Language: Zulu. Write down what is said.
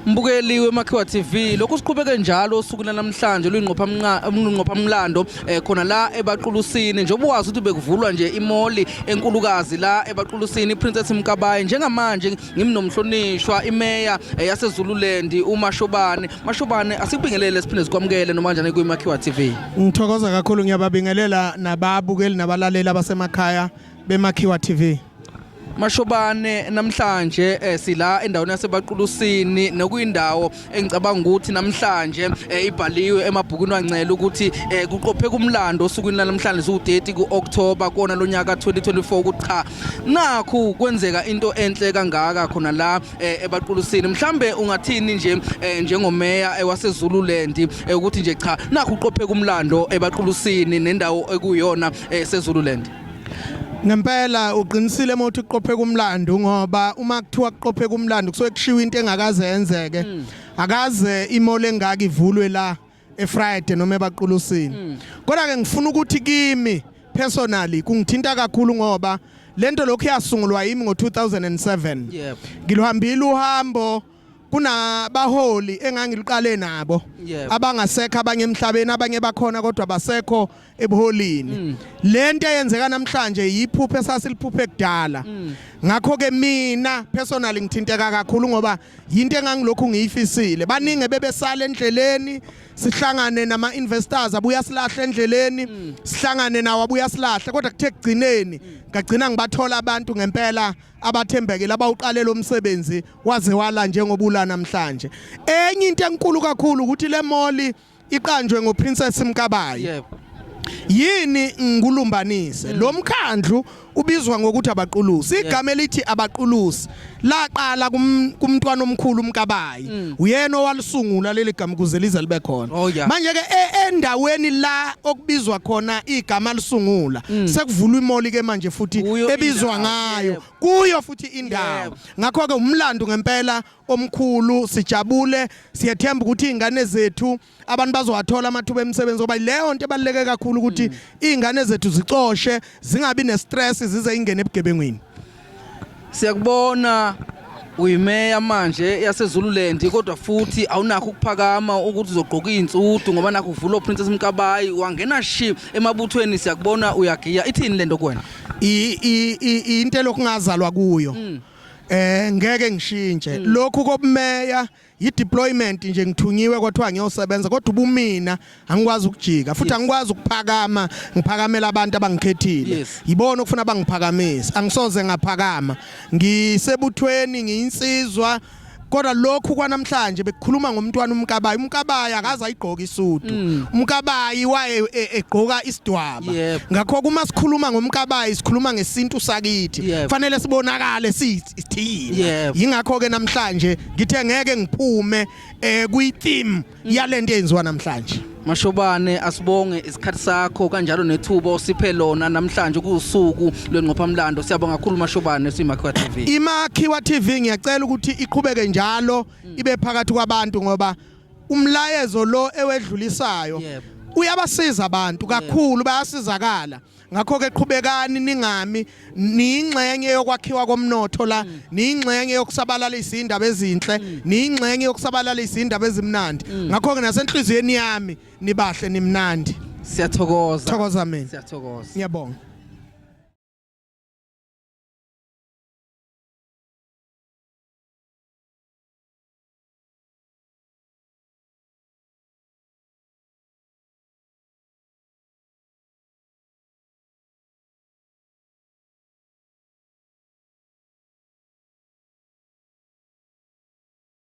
Mbukeli weMakhiwa TV, lokhu siqhubeke njalo osukwini namhlanje luyingqophamlando khona la eBaqulusini. Njengoba wazi ukuthi bekuvulwa nje imoli enkulukazi la eBaqulusini, iPrincess Mkabayi. Njengamanje ngimnomhlonishwa imeya yaseZululand uMashobane. Mashobane, asikubingelele siphinde sikwamukele noma kanjani kwiMakhiwa TV. Ngithokoza kakhulu, ngiyababingelela nababukeli nabalaleli abasemakhaya beMakhiwa TV. Mashobane, namhlanje sila endaweni yaseBaqulusini, nokuyindawo engicabanga ukuthi namhlanje ibhaliwe emabhukwini wancela ukuthi kuqopheka umlando osukwini lanamhlanje ziwu-30 ku-October kona lonyaka 2024, ukuthi cha, nakhu kwenzeka into enhle kangaka khona la eBaqulusini. Mhlambe ungathini nje njengomeya waseZululand ukuthi nje cha, nakhu kuqopheka umlando eBaqulusini nendawo ekuyona seZululand? Ngempela uqinisile uma uthi kuqopheka umlando, ngoba uma kuthiwa kuqopheka umlando kusuke kushiwo into engakaze yenzeke. Akaze imall engaka ivulwe la eFriday noma eBaqulusini. Kodwa ke ngifuna ukuthi kimi personally kungithinta kakhulu, ngoba lento lokhu yasungulwa yimi ngo2007. Ngiluhambile uhambo, kunabaholi engangiluqale nabo abangasekho, abanye emhlabeni, abanye bakhona kodwa basekho ebuholini. Lento eyenzeka namhlanje yiphupho esasiliphuphe kudala. Ngakho ke mina personally ngithinteka kakhulu, ngoba yinto engangilokhu ngiyifisile. Baningi bebesala endleleni, sihlangane nama investors abuya silahle endleleni, sihlangane nawo abuya silahle, kodwa kuthe kugcineni ngagcina ngibathola abantu ngempela abathembekile abawuqale lo msebenzi waze wala njengoba ula namhlanje. Enye into enkulu kakhulu ukuthi le mall iqanjwe ngoPrincess Mkabayi. Yini ngulumbanise lo mkhandlu ubizwa ngokuthi Abaqulusi. Igama elithi Abaqulusi laqala kumntwana omkhulu uMkabayi, uyena owalisungula leli gama ukuze lize libe khona. Manje ke endaweni la okubizwa khona igama lisungula sekuvulwa imall ke manje futhi Kuyo ebizwa indawo, ngayo kuyo futhi indawo. Ngakho ke umlando ngempela omkhulu, sijabule, siyethemba ukuthi izingane zethu, abantu bazowathola amathuba emisebenzi, ngoba leyo nto ebaluleke kakhulu ukuthi izingane zethu zicoshe, zingabi nestress, zize ingene ebugebengwini. Siyakubona uyimeya manje yaseZululand, kodwa futhi awunakho ukuphakama ukuthi uzogqoka izinsudu, ngoba nakho uvula uPrincess Mkabayi, wangena shi emabuthweni, siyakubona uyagiya. Ithini lento kuwena? Into elokhu ngazalwa kuyo, ngeke ngishintshe lokhu kobumeya. I-deployment nje, ngithunyiwe kwathiwa ngiyosebenza, kodwa ubumina angikwazi ukujika futhi angikwazi ukuphakama ngiphakamela abantu abangikhethile. Yibona okufuna bangiphakamise, angisoze ngaphakama. Ngisebuthweni, ngiyinsizwa, kodwa lokhu kwanamhlanje bekukhuluma ngomntwana uMkabayi. UMkabayi akaze ayigqoka isudu, uMkabayi waye egqoka isidwaba. Ngakho uma sikhuluma ngoMkabayi sikhuluma ngesintu sakithi. Fanele sibonakale sithina. Yingakho ke namhlanje ngithe ngeke ngiphume kwi theme yalento eyenziwa namhlanje. Mashobane, asibonge isikhathi sakho kanjalo nethuba osiphe lona namhlanje kusuku lwengqophamlando. Siyabonga kakhulu Mashobane, siyiMakhiwa TV. IMakhiwa TV ngiyacela ukuthi iqhubeke njalo ibe phakathi kwabantu, ngoba umlayezo lo ewedlulisayo uyabasiza abantu kakhulu, bayasizakala. Ngakho ke qhubekani ningami, niyingxenye yokwakhiwa komnotho la, niyingxenye yokusabalalisa indaba ezinhle, niyingxenye yokusabalalisa indaba ezimnandi. Ngakho ke nasenhliziyweni yami nibahle, nimnandi. Siyathokoza. Thokoza mina. Siyathokoza. Ngiyabonga.